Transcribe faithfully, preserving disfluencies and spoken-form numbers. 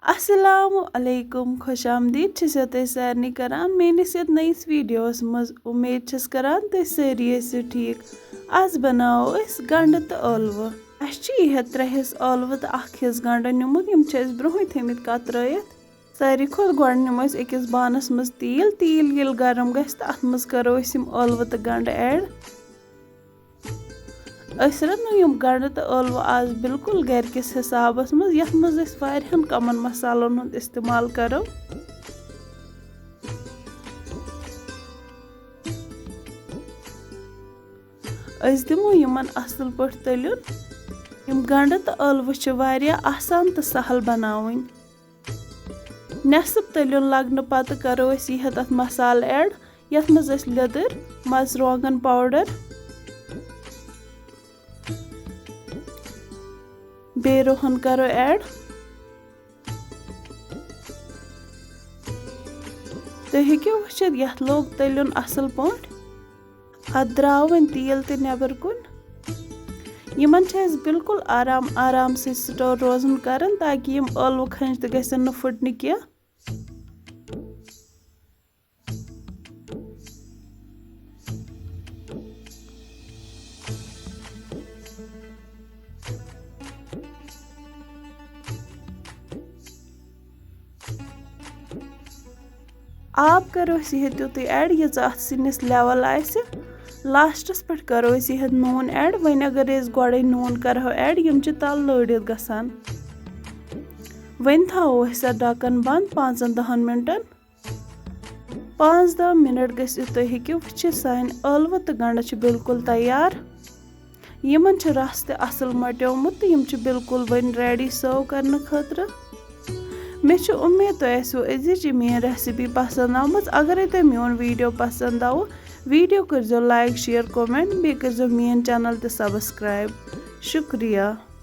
السلام علیکم، خوش آمدید چھس یتھ سارنی کران میٲنِس یتھ نٔیِس ویڈیوس منٛز۔ امید چھس کران تُہۍ سٲری ٲسِو ٹھیٖک۔ آز بناوو أسۍ گنڈٕ تہٕ ٲلوٕ۔ اسہِ چھِ یہِ ہیٚتھ ترٛےٚ حصہٕ ٲلوٕ تہٕ اکھ حصہٕ گنڈٕ نیُمُت، یِم چھِ أسۍ برونٛہٕے تھٲمٕتۍ کترٲیِتھ۔ ساروی کھۄتہٕ گۄڈٕ نِمو أسۍ أکِس بانس منٛز تیٖل۔ تیٖل ییٚلہِ گرم گژھِ تہٕ اتھ منٛز کرو أسۍ یِم ٲلوٕ تہٕ گنڈٕ ایڈ۔ أسۍ رَنو یِم گنڈٕ تہٕ ٲلوٕ آز بالکل گرِ کِس حسابس منٛز، یَتھ منٛز أسۍ واریاہن کمن مصالن ہُنٛد استعمال کرو۔ أسۍ دِمو یِمن اصل پٲٹھۍ تٔلیُن۔ یِم گنڈٕ تہٕ ٲلوٕ چھِ واریاہ آسان تہٕ سہل بناوٕنۍ۔ نٮ۪صٕف تٔلیُن لگنہٕ پتہٕ کرو أسۍ یہِ ہیٚتھ اَتھ مصالہٕ ایڈ، یَتھ منٛز أسۍ لیٚدٕر، مرژٕوانٛگن پاوڈر، بیٚیہِ رُہن کرو ایڈ۔ تُہۍ ہیٚکِو وٕچھِتھ، یَتھ لوٚگ تٔلیُن اَصٕل پٲٹھۍ۔ اَتھ درٛاو وۄنۍ تیٖل تہِ نٮ۪بر کُن۔ یِمن چھِ اَسہِ بالکل آرام آرام سۭتۍ سٹور روزُن کرُن، تاکہِ یِم ٲلوٕ کھنٛجہِ تہِ گژھن نہٕ پھٕٹنہِ کینٛہہ۔ آب کرو أسۍ یہِ ہیٚتھ تیُتُے ایڈ، ییٖژاہ اَتھ سِنِس لیول آسہِ۔ لاسٹس پٮ۪ٹھ کرو أسۍ یہِ ہیٚتھ نوٗن ایڈ۔ وۄنۍ اگر أسۍ گۄڈے نوٗن کرہو ایڈ، یِم چھِ تَلہٕ لٲرِتھ گژھان۔ وۄنۍ تھاوو أسۍ اَتھ ڈَکَن بنٛد پانٛژن دَہَن مِنٹَن۔ پانٛژھ دَہ مِنٹ گٔژھِتھ تُہۍ ہیٚکِو وٕچھِتھ، سانہِ ٲلوٕ تہٕ گنڈٕ چھِ بالکل تیار۔ یِمن چھُ رس تہِ اصل مۄٹیومُت تہٕ یِم چھِ بالکل وۄنۍ ریڈی سرو کرنہٕ خٲطرٕ۔ مےٚ چھِ اُمید تۄہہِ آسِوٕ أزِچ یہِ میٲنۍ ریسپی پسند آمٕژ۔ اگرے تۄہہِ میون ویڈیو پسند آوٕ، ویڈیو کٔرزیو لایک، شیئر، کمنٹ، بیٚیہِ کٔرزیو میٲنۍ چینل تہِ سبسکرائب۔ شُکریہ۔